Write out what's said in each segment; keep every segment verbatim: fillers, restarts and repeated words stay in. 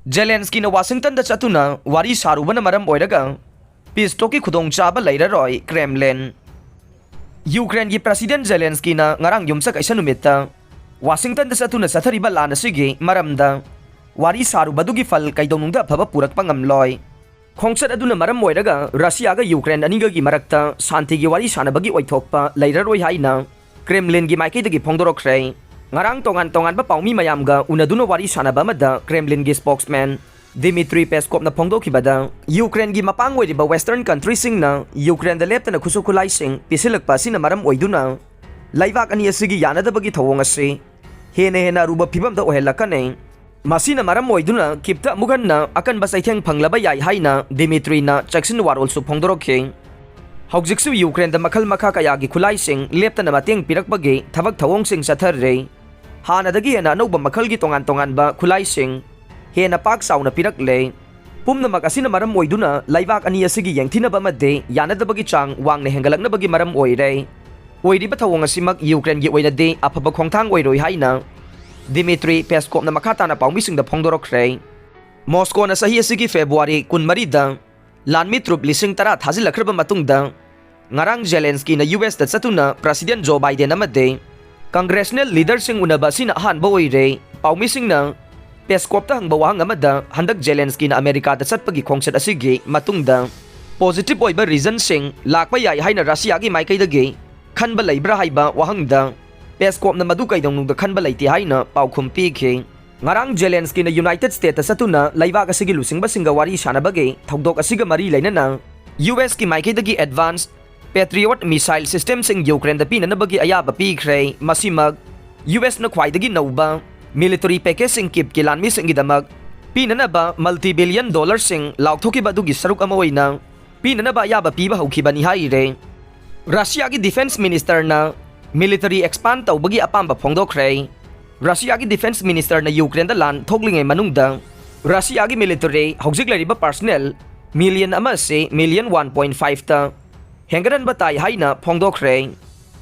ꯖꯦꯂꯦꯟꯁꯀꯤꯅ ꯋꯥꯁꯤꯡꯇꯟꯗ ꯆꯠꯇꯨꯅ ꯋꯥꯔꯤ ꯁꯥꯔꯨꯕꯅ ꯃꯔꯝ ꯑꯣꯏꯔꯒ peace talkꯀꯤ ꯈꯨꯗꯣꯡꯆꯥꯕ ꯂꯩꯔꯔꯣꯏ꯫ ꯀ꯭ꯔꯦꯝꯂꯤꯟ꯫ ꯌꯨꯀ꯭ꯔꯦꯟꯒꯤ ꯄ꯭ꯔꯁꯤꯗꯦꯟ ꯖꯦꯂꯦꯟꯁꯀꯤꯅ ꯉꯔꯥꯡ ꯌꯨꯝꯁꯀꯩꯁ ꯅꯨꯃꯤꯠꯇ ꯋꯥꯁꯤꯡꯇꯟꯗ ꯆꯠꯇꯨꯅ ꯆꯠꯊꯔꯤꯕ ꯂꯥꯟ ꯑꯁꯤꯒꯤ ꯃꯔꯝꯗ ꯋꯥꯔꯤ ꯁꯥꯔꯨꯕꯗꯨꯒꯤ ꯐꯜ ꯀꯩꯗꯧꯅꯨꯡꯗ ꯑꯐꯕ ꯄꯨꯔꯛꯄ ꯉꯝꯂꯣꯏ꯫ ꯈꯣꯡꯆꯠ ꯑꯗꯨꯅ ꯃꯔꯝ ꯑꯣꯏꯔꯒ ꯔꯁꯤꯌꯥꯒ ꯌꯨꯀ꯭ꯔꯦꯟ ꯑꯅꯤꯒꯒꯤ ꯃꯔꯛꯇ ꯁꯥꯟꯇꯤꯒꯤ ꯋꯥꯔꯤ ꯁꯥꯟꯅꯕꯒꯤ ꯑꯣꯏꯊꯣꯛꯄ ꯂꯩꯔꯔꯣꯏ ꯍꯥꯏꯅ ꯀ꯭ꯔꯦꯝꯂꯤꯟꯒꯤ ꯃꯥꯏꯀꯩꯗꯒꯤ ꯐꯣꯡꯗꯣꯔꯛꯈ꯭ꯔꯦ꯫ ꯉꯔꯥꯡ ꯇꯣꯉꯥꯟ ꯇꯣꯉꯥꯟꯕ ꯄꯥꯎꯃꯤ ꯃꯌꯥꯝꯒ ꯎꯅꯗꯨꯅ ꯋꯥꯔꯤ ꯁꯥꯟꯅꯕ ꯑꯃꯗ ꯀ꯭ꯔꯦꯝꯂꯤꯟꯒꯤ spokesman ꯗꯤꯃꯤꯇ꯭ꯔꯤ ꯄꯦꯁꯀꯣꯞꯅ ꯐꯣꯡꯗꯣꯛꯈꯤꯕꯗ, ꯌꯨꯀ꯭ꯔꯦꯟꯒꯤ ꯃꯄꯥꯡ ꯑꯣꯏꯔꯤꯕ Western countryꯁꯤꯡꯅ ꯌꯨꯀ꯭ꯔꯦꯟꯗ ꯂꯦꯞꯇꯅ ꯈꯨꯠꯁꯨ ꯈꯨꯠꯂꯥꯏꯁꯤꯡ ꯄꯤꯁꯤꯜꯂꯛꯄ ꯑꯁꯤꯅ ꯃꯔꯝ ꯑꯣꯏꯗꯨꯅ ꯂꯩꯕꯥꯛ ꯑꯅꯤ ꯑꯁꯤꯒꯤ ꯌꯥꯅꯗꯕꯒꯤ ꯊꯧꯑꯣꯡ ꯑꯁꯤ ꯍꯦꯟꯅ ꯍꯦꯟꯅ ꯑꯔꯨꯕ ꯐꯤꯚꯝꯗ ꯑꯣꯏꯍꯜꯂꯛꯀꯅꯤ꯫ ꯃꯁꯤꯅ ꯃꯔꯝ ꯑꯣꯏꯗꯨꯅ ꯀꯤꯞꯇ ꯑꯃꯨꯛ ꯍꯟꯅ ꯑꯀꯟꯕ ꯆꯩꯊꯦꯡ ꯐꯪꯂꯕ ꯌꯥꯏ ꯍꯥꯏꯅ ꯗꯤꯃꯤꯇ꯭ꯔꯤꯅ ꯆꯦꯛꯁꯤꯟ ꯋꯥꯔꯣꯜꯁꯨ ꯐꯣꯡꯗꯣꯔꯛꯈꯤ꯫ ꯍꯧꯖꯤꯛꯁꯨ ꯌꯨꯀ꯭ꯔꯦꯟꯗ ꯃꯈꯜ ꯃꯈꯥ ꯀꯌꯥꯒꯤ ꯈꯨꯠꯂꯥꯏꯁꯤꯡ ꯂꯦꯞꯇꯅ ꯃꯇꯦꯡ ꯄꯤꯔꯛꯄꯒꯤ ꯊꯕꯛ ꯊꯧꯑꯣꯡꯁꯤꯡ ꯆꯠꯊꯔꯤ꯫ ꯍꯥꯟꯅꯗꯒꯤ ꯍꯦꯟꯅ ꯑꯅꯧꯕ ꯃꯈꯜꯒꯤ ꯇꯣꯉꯥꯟ ꯇꯣꯉꯥꯟꯕ ꯈꯨꯠꯂꯥꯏꯁꯤꯡ ꯍꯦꯟꯅ ꯄꯥꯛ ꯆꯥꯎꯅ ꯄꯤꯔꯛꯂꯦ꯫ ꯄꯨꯝꯅꯃꯛ ꯑꯁꯤꯅ ꯃꯔꯝ ꯑꯣꯏꯗꯨꯅ ꯂꯩꯕꯥꯛ ꯑꯅꯤ ꯑꯁꯤꯒꯤ ꯌꯦꯡꯊꯤꯅꯕ ꯑꯃꯗꯤ ꯌꯥꯅꯗꯕꯒꯤ ꯆꯥꯡ ꯋꯥꯡꯅ ꯍꯦꯟꯒꯠꯂꯛꯅꯕꯒꯤ ꯃꯔꯝ ꯑꯣꯏꯔꯦ꯫ ꯑꯣꯏꯔꯤꯕ ꯊꯧꯑꯣꯡ ꯑꯁꯤꯃꯛ ꯌꯨꯀ꯭ꯔꯦꯟꯒꯤ ꯑꯣꯏꯅꯗꯤ ꯑꯐꯕ ꯈꯣꯡꯊꯥꯡ ꯑꯣꯏꯔꯣꯏ ꯍꯥꯏꯅ ꯗꯤꯃꯤꯇ꯭ꯔꯤ ꯄꯦꯁꯀꯣꯞꯅ ꯃꯈꯥ ꯇꯥꯅ ꯄꯥꯎꯃꯤꯁꯤꯡꯗ ꯐꯣꯡꯗꯣꯔꯛꯈ꯭ꯔꯦ꯫ ꯃꯣꯁꯀꯣꯅ ꯆꯍꯤ ꯑꯁꯤꯒꯤ ꯐꯦꯕ꯭ꯔꯨꯋꯥꯔꯤ ꯀꯨꯟꯃꯔꯤꯗ ꯂꯥꯟꯃꯤ ꯇ꯭ꯔꯨꯞ ꯂꯤꯁꯤꯡ ꯇꯔꯥ ꯊꯥꯖꯤꯜꯂꯛꯈ꯭ꯔꯕ ꯃꯇꯨꯡꯗ, ꯉꯔꯥꯡ ꯖꯦꯂꯦꯟꯁꯀꯤꯅ ꯌꯨ ꯑꯦꯁꯇ ꯆꯠꯇꯨꯅ ꯄ꯭ꯔꯁꯤꯗꯦꯟ ꯖꯣ ꯕꯥꯏꯗꯦꯟ ꯑꯃꯗꯤ ꯀꯪꯒ꯭ꯔꯦꯁꯅꯦꯜ ꯂꯤꯗꯔꯁꯤꯡ ꯎꯅꯕ ꯑꯁꯤꯅ ꯑꯍꯥꯟꯕ ꯑꯣꯏꯔꯦ꯫ ꯄꯥꯎꯃꯤꯁꯤꯡꯅ ꯄꯦꯁꯀꯣꯞꯇ ꯍꯪꯕ ꯋꯥꯍꯪ ꯑꯃꯗ, ꯍꯟꯗꯛ ꯖꯦꯂꯦꯟꯁꯀꯤꯅ ꯑꯃꯦꯔꯤꯀꯥꯗ ꯆꯠꯄꯒꯤ ꯈꯣꯡꯆꯠ ꯑꯁꯤꯒꯤ ꯃꯇꯨꯡꯗ positive ꯑꯣꯏꯕ reasonꯁꯤꯡ ꯂꯥꯛꯄ ꯌꯥꯏ ꯍꯥꯏꯅ ꯔꯁꯤꯌꯥꯒꯤ ꯃꯥꯏꯀꯩꯗꯒꯤ ꯈꯟꯕ ꯂꯩꯕ꯭ꯔꯥ ꯍꯥꯏꯕ ꯋꯥꯍꯪꯗ, ꯄꯦꯁꯀꯣꯞꯅ ꯃꯗꯨ ꯀꯩꯗꯧꯅꯨꯡꯗ ꯈꯟꯕ ꯂꯩꯇꯦ ꯍꯥꯏꯅ ꯄꯥꯎꯈꯨꯝ ꯄꯤꯈꯤ꯫ ꯉꯔꯥꯡ ꯖꯦꯂꯦꯟꯁꯀꯤꯅ ꯌꯨꯅꯥꯏꯇꯦꯗ ꯁ꯭ꯇꯦꯠꯇ ꯆꯠꯇꯨꯅ ꯂꯩꯕꯥꯛ ꯑꯁꯤꯒꯤ ꯂꯨꯆꯤꯡꯕꯁꯤꯡꯒ ꯋꯥꯔꯤ ꯁꯥꯟꯅꯕꯒꯤ ꯊꯧꯗꯣꯛ ꯑꯁꯤꯒ ꯃꯔꯤ ꯂꯩꯅꯅ ꯌꯨ ꯑꯦꯁꯀꯤ ꯃꯥꯏꯀꯩꯗꯒꯤ advance Patriot missile systemꯁꯤꯡ ꯌꯨꯀ꯭ꯔꯦꯟꯗ ꯄꯤꯅꯅꯕꯒꯤ ꯑꯌꯥꯕ ꯄꯤꯈ꯭ꯔꯦ꯫ ꯃꯁꯤꯃꯛ ꯌꯨ ꯑꯦꯁꯅ ꯈ꯭ꯋꯥꯏꯗꯒꯤ ꯅꯧꯕ military packageꯁꯤꯡ ꯀꯤꯞꯀꯤ ꯂꯥꯟꯃꯤꯁꯤꯡꯒꯤꯗꯃꯛ ꯄꯤꯅꯅꯕ multi billion dollarꯁꯤꯡ ꯂꯥꯎꯊꯣꯛꯈꯤꯕ ꯑꯗꯨꯒꯤ ꯁꯔꯨꯛ ꯑꯃ ꯑꯣꯏꯅ ꯄꯤꯅꯅꯕ ꯑꯌꯥꯕ ꯄꯤꯕ ꯍꯧꯈꯤꯕꯅꯤ ꯍꯥꯏꯔꯦ꯫ ꯔꯁꯤꯌꯥꯒꯤ defence ministerꯅ military expand ꯇꯧꯕꯒꯤ ꯑꯄꯥꯝꯕ ꯐꯣꯡꯗꯣꯛꯈ꯭ꯔꯦ꯫ ꯔꯁꯤꯌꯥꯒꯤ defence ministerꯅ ꯌꯨꯀ꯭ꯔꯦꯟꯗ ꯂꯥꯟ ꯊꯣꯛꯂꯤꯉꯩ ꯃꯅꯨꯡꯗ ꯔꯁꯤꯌꯥꯒꯤ military ꯍꯧꯖꯤꯛ ꯂꯩꯔꯤꯕ personnel million ꯑꯃ ꯑꯁꯤ million one point fiveꯇ ꯍꯦꯟꯒꯠꯍꯟꯕ ꯇꯥꯏ ꯍꯥꯏꯅ ꯐꯣꯡꯗꯣꯛꯈ꯭ꯔꯦ꯫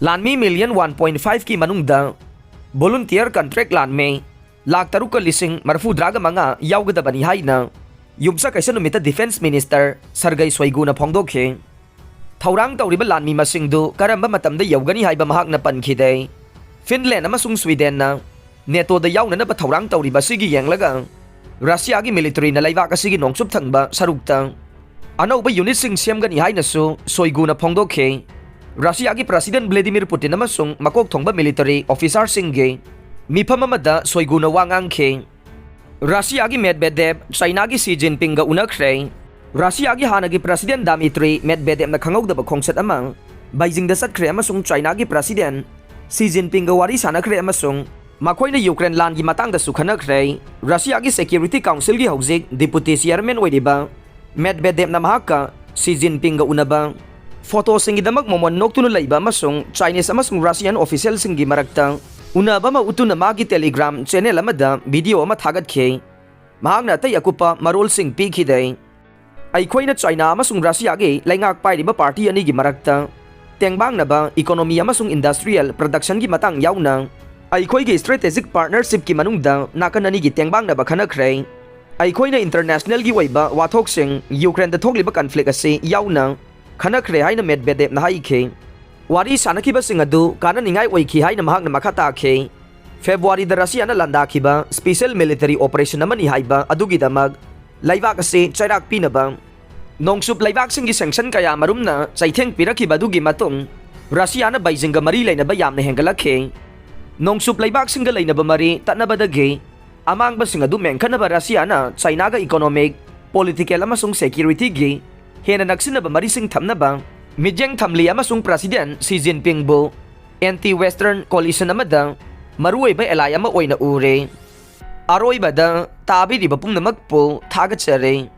ꯂꯥꯟꯃꯤ million one point fiveꯀꯤ ꯃꯅꯨꯡꯗ volunteer contract ꯂꯥꯟꯃꯤ ꯂꯥꯈ ꯇꯔꯨꯛꯀ ꯂꯤꯁꯤꯡ ꯃꯔꯤꯐꯨꯇꯔꯥꯒ ꯃꯉꯥ ꯌꯥꯎꯒꯗꯕꯅꯤ ꯍꯥꯏꯅ ꯌꯨꯝꯁꯀꯩꯁ ꯅꯨꯃꯤꯠꯇ ꯗꯤꯐꯦꯟꯁ ꯃꯤꯅꯤꯁꯇꯔ ꯁꯔꯒꯩ ꯁꯣꯏꯒꯨꯅ ꯐꯣꯡꯗꯣꯛꯈꯤ꯫ ꯊꯧꯔꯥꯡ ꯇꯧꯔꯤꯕ ꯂꯥꯟꯃꯤ ꯃꯁꯤꯡꯗꯨ ꯀꯔꯝꯕ ꯃꯇꯝꯗ ꯌꯧꯒꯅꯤ ꯍꯥꯏꯕ ꯃꯍꯥꯛꯅ ꯄꯟꯈꯤꯗꯦ꯫ ꯐꯤꯟꯂꯦꯟ ꯑꯃꯁꯨꯡ ꯁ꯭ꯋꯤꯗꯦꯟꯅ ꯅꯦꯇꯣꯗ ꯌꯥꯎꯅꯅꯕ ꯊꯧꯔꯥꯡ ꯇꯧꯔꯤꯕ ꯑꯁꯤꯒꯤ ꯌꯦꯡꯂꯒ, ꯔꯁꯤꯌꯥꯒꯤ ꯃꯤꯂꯤꯇꯔꯤꯅ ꯂꯩꯕꯥꯛ ꯑꯁꯤꯒꯤ ꯅꯣꯡꯆꯨꯞ ꯊꯪꯕ ꯁꯔꯨꯛꯇ ꯑꯅꯧꯕ ꯌꯨꯅꯤꯠꯁꯤꯡ ꯁꯦꯝꯒꯅꯤ ꯍꯥꯏꯅꯁꯨ ꯁꯣꯏꯒꯨꯅ ꯐꯣꯡꯗꯣꯛꯈꯤ꯫ ꯔꯁꯤꯌꯥꯒꯤ ꯄ꯭ꯔꯁꯤꯗꯦꯟ ꯚ꯭ꯂꯦꯗꯤꯃꯤꯔ ꯄꯨꯇꯤꯟ ꯑꯃꯁꯨꯡ ꯃꯀꯣꯛ ꯊꯣꯡꯕ ꯃꯤꯂꯤꯇꯔꯤ ꯑꯣꯐꯤꯁꯥꯔꯁꯤꯡꯒꯤ ꯃꯤꯐꯝ ꯑꯃꯗ ꯁꯣꯏꯒꯨꯅ ꯋꯥ ꯉꯥꯡꯈꯤ꯫ ꯔꯁꯤꯌꯥꯒꯤ ꯃꯦꯗꯚꯦꯗꯦꯚ ꯆꯥꯏꯅꯥꯒꯤ ꯁꯤ ꯖꯤꯟꯄꯤꯡꯒ ꯎꯅꯈ꯭ꯔꯦ꯫ ꯔꯁꯤꯌꯥꯒꯤ ꯍꯥꯟꯅꯒꯤ ꯄ꯭ꯔꯁꯤꯗꯦꯟ ꯗꯥꯃꯤꯇ꯭ꯔꯤ ꯃꯦꯗꯚꯦꯗꯦꯚꯅ ꯈꯪꯍꯧꯗꯕ ꯈꯣꯡꯆꯠ ꯑꯃ ꯕꯩꯖꯤꯡꯗ ꯆꯠꯈ꯭ꯔꯦ ꯑꯃꯁꯨꯡ ꯆꯥꯏꯅꯥꯒꯤ ꯄ꯭ꯔꯁꯤꯗꯦꯟ ꯁꯤ ꯖꯤꯟꯄꯤꯡꯒ ꯋꯥꯔꯤ ꯁꯥꯟꯅꯈ꯭ꯔꯦ ꯑꯃꯁꯨꯡ ꯃꯈꯣꯏꯅ ꯌꯨꯀ꯭ꯔꯦꯟ ꯂꯥꯟꯒꯤ ꯃꯇꯥꯡꯗꯁꯨ ꯈꯟꯅꯈ꯭ꯔꯦ꯫ ꯔꯁꯤꯌꯥꯒꯤ ꯁꯦꯀ꯭ꯌꯨꯔꯤꯇꯤ ꯀꯥꯎꯟꯁꯤꯜꯒꯤ ꯍꯧꯖꯤꯛ ꯗꯤꯄꯨꯇꯤ ꯆꯤꯌꯔꯃꯦꯟ ꯑꯣꯏꯔꯤꯕ ꯃꯦꯗꯚꯦꯗꯦꯚꯅ ꯃꯍꯥꯛꯀ ꯁꯤ ꯖꯤꯟꯄꯤꯡꯒ ꯎꯅꯕ ꯐꯣꯇꯣꯁꯤꯡꯒꯤꯗꯃꯛ ꯃꯃꯣꯟ ꯅꯣꯛꯇꯨꯅ ꯂꯩꯕ ꯑꯃꯁꯨꯡ ꯆꯥꯏꯅꯤꯁ ꯑꯃꯁꯨꯡ ꯔꯁꯤꯌꯥꯟ ꯑꯣꯐꯤꯁꯤꯌꯦꯜꯁꯤꯡꯒꯤ ꯃꯔꯛꯇ ꯎꯅꯕ ꯑꯃ ꯎꯠꯇꯨꯅ ꯃꯥꯒꯤ ꯇꯦꯂꯤꯒ꯭ꯔꯥꯝ ꯆꯦꯅꯦꯜ ꯑꯃꯗ ꯚꯤꯗꯤꯑꯣ ꯑꯃ ꯊꯥꯒꯠꯈꯤ꯫ ꯃꯍꯥꯛꯅ ꯑꯇꯩ ꯑꯀꯨꯞꯄ ꯃꯔꯣꯜꯁꯤꯡ ꯄꯤꯈꯤꯗꯦ꯫ ꯑꯩꯈꯣꯏꯅ ꯆꯥꯏꯅꯥ ꯑꯃꯁꯨꯡ ꯔꯁꯤꯌꯥꯒꯤ ꯂꯩꯉꯥꯛ ꯄꯥꯏꯔꯤꯕ ꯄꯥꯔꯇꯤ ꯑꯅꯤꯒꯤ ꯃꯔꯛꯇ ꯇꯦꯡꯕꯥꯡꯅꯕ ꯏꯀꯣꯅꯣꯃꯤ ꯑꯃꯁꯨꯡ ꯏꯟꯗꯁꯇ꯭ꯔꯤꯌꯦꯜ ꯄ꯭ꯔꯗꯛꯁꯟꯒꯤ ꯃꯇꯥꯡ ꯌꯥꯎꯅ ꯑꯩꯈꯣꯏꯒꯤ ꯁ꯭ꯇ꯭ꯔꯦꯇꯦꯖꯤꯛ ꯄꯥꯔꯠꯅꯔꯁꯤꯞꯀꯤ ꯃꯅꯨꯡꯗ ꯅꯥꯀꯟ ꯑꯅꯤꯒꯤ ꯇꯦꯡꯕꯥꯡꯅꯕ ꯈꯟꯅꯈ꯭ꯔꯦ꯫ ꯑꯩꯈꯣꯏꯅ ꯏꯟꯇꯔꯅꯦꯁꯅꯦꯜꯒꯤ ꯑꯣꯏꯕ ꯋꯥꯊꯣꯛꯁꯤꯡ, ꯌꯨꯀ꯭ꯔꯦꯟꯗ ꯊꯣꯛꯂꯤꯕ ꯀꯟꯐ꯭ꯂꯤꯛ ꯑꯁꯤ ꯌꯥꯎꯅ ꯈꯟꯅꯈ꯭ꯔꯦ ꯍꯥꯏꯅ ꯃꯦꯗꯚꯦꯗꯦꯚꯅ ꯍꯥꯏꯈꯤ꯫ ꯋꯥꯔꯤ ꯁꯥꯟꯅꯈꯤꯕꯁꯤꯡ ꯑꯗꯨ ꯀꯥꯟꯅꯅꯤꯡꯉꯥꯏ ꯑꯣꯏꯈꯤ ꯍꯥꯏꯅ ꯃꯍꯥꯛꯅ ꯃꯈꯥ ꯇꯥꯈꯤ꯫ ꯐꯦꯕ꯭ꯔꯨꯋꯥꯔꯤꯗ ꯔꯁꯤꯌꯥꯅ ꯂꯥꯟꯗꯥꯈꯤꯕ ꯁ꯭ꯄꯦꯁꯦꯜ ꯃꯤꯂꯤꯇꯔꯤ ꯑꯣꯄꯔꯦꯁꯟ ꯑꯃꯅꯤ ꯍꯥꯏꯕ ꯑꯗꯨꯒꯤꯗꯃꯛ ꯂꯩꯕꯥꯛ ꯑꯁꯤ ꯆꯩꯔꯥꯛ ꯄꯤꯅꯕ ꯅꯣꯡꯆꯨꯞ ꯂꯩꯕꯥꯛꯁꯤꯡꯒꯤ ꯁꯦꯡꯁꯟ ꯀꯌꯥ ꯃꯔꯨꯝꯅ ꯆꯩꯊꯦꯡ ꯄꯤꯔꯛꯈꯤꯕ ꯑꯗꯨꯒꯤ ꯃꯇꯨꯡ, ꯔꯁꯤꯌꯥꯅ ꯕꯩꯖꯤꯡꯒ ꯃꯔꯤ ꯂꯩꯅꯕ ꯌꯥꯝꯅ ꯍꯦꯟꯒꯠꯂꯛꯈꯤ꯫ ꯅꯣꯡꯆꯨꯞ ꯂꯩꯕꯥꯛꯁꯤꯡꯒ ꯂꯩꯅꯕ ꯃꯔꯤ ꯇꯠꯅꯕꯗꯒꯤ ꯑꯃꯥꯡꯕꯁꯤꯡ ꯑꯗꯨ ꯃꯦꯟꯈꯠꯅꯕ ꯔꯁꯤꯌꯥꯅ ꯆꯥꯏꯅꯥꯒ ꯏꯀꯣꯅꯣꯃꯤꯛ, ꯄꯣꯂꯤꯇꯤꯀꯦꯜ ꯑꯃꯁꯨꯡ ꯁꯦꯀ꯭ꯌꯨꯔꯤꯇꯤꯒꯤ ꯍꯦꯟꯅ ꯅꯛꯁꯤꯟꯅꯕ ꯃꯔꯤꯁꯤꯡ ꯊꯝꯅꯕ ꯃꯤꯠꯌꯦꯡ ꯊꯝꯂꯤ ꯑꯃꯁꯨꯡ ꯄ꯭ꯔꯁꯤꯗꯦꯟ ꯁꯤ ꯖꯤꯟꯄꯤꯡꯕꯨ ꯑꯦꯟꯇꯤ ꯋꯦꯁꯇꯔꯟ ꯀꯣꯂꯤꯁꯟ ꯑꯃꯗ ꯃꯔꯨꯑꯣꯏꯕ ꯑꯦꯂꯥꯏ ꯑꯃ ꯑꯣꯏꯅ ꯎꯔꯦ꯫ ꯑꯔꯣꯏꯕꯗ ꯇꯥꯕꯤꯔꯤꯕ ꯄꯨꯝꯅꯃꯛꯄꯨ ꯊꯥꯒꯠꯆꯔꯤ꯫